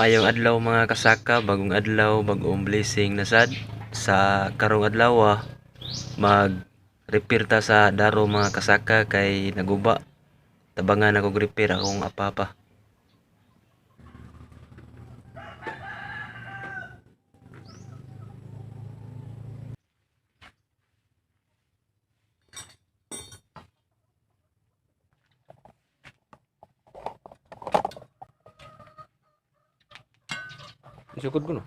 Maayong adlaw, mga kasaka, bagong adlaw, bagong blessing na sad. Sa karong adlaw, mag repair ta sa daro, mga kasaka, kay naguba. Tabangan ako repair akong apapa. Sukod ko, no?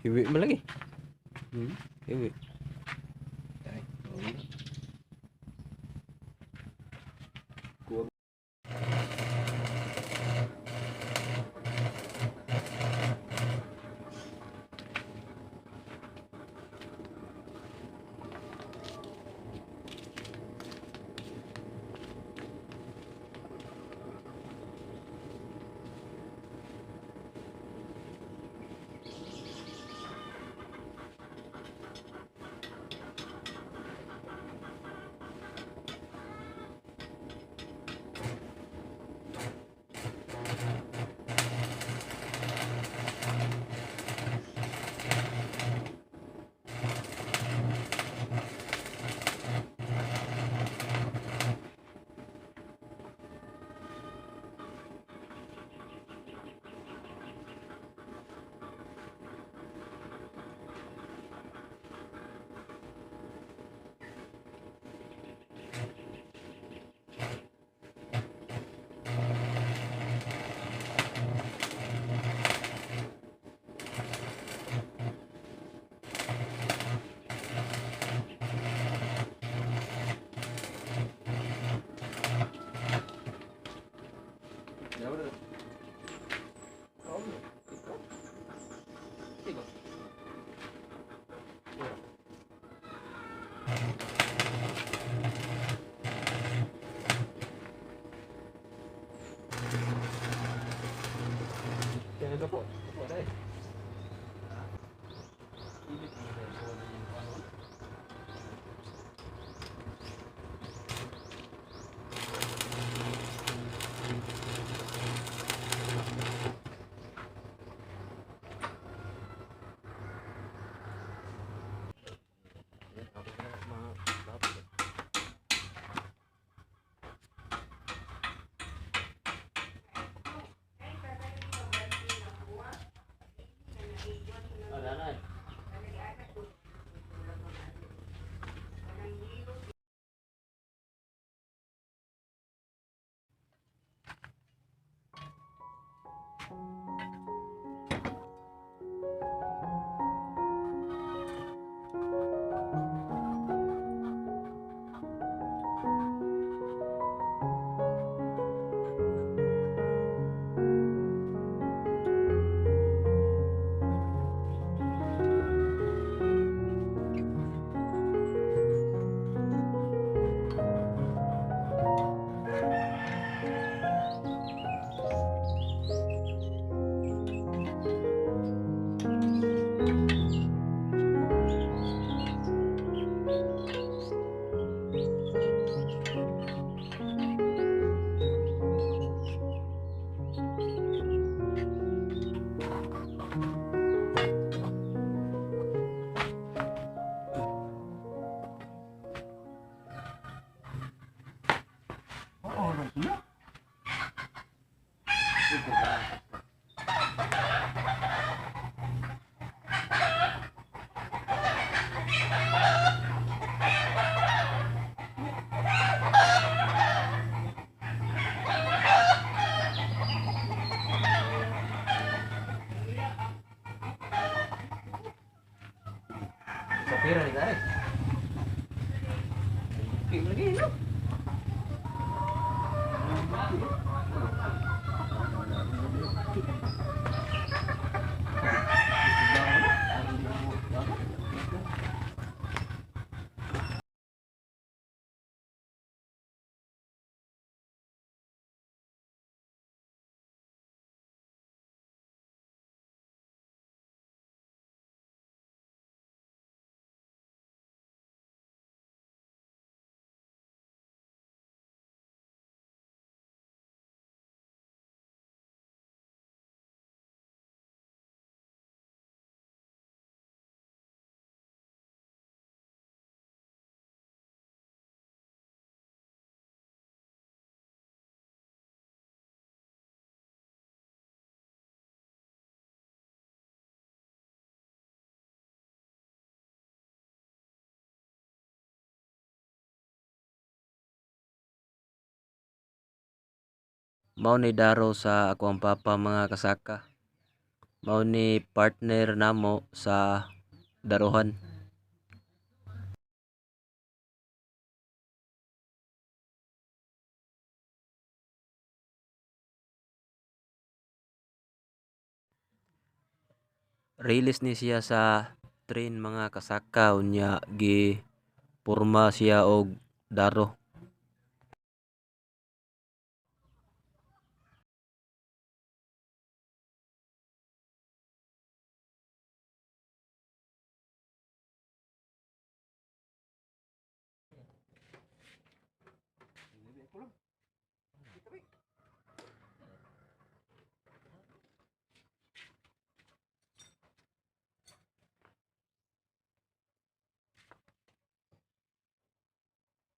Hiwi mo lagi. Hiwi. Ay, oo. Kaya po. Po, dai. Sa pira ni tare. Lagi, no? Mao ni daro sa akong papa, mga kasaka. Mao ni partner namo sa darohan. Release ni siya sa train, mga kasaka, unya gi porma siya og daro. Ko lang. Kita ba?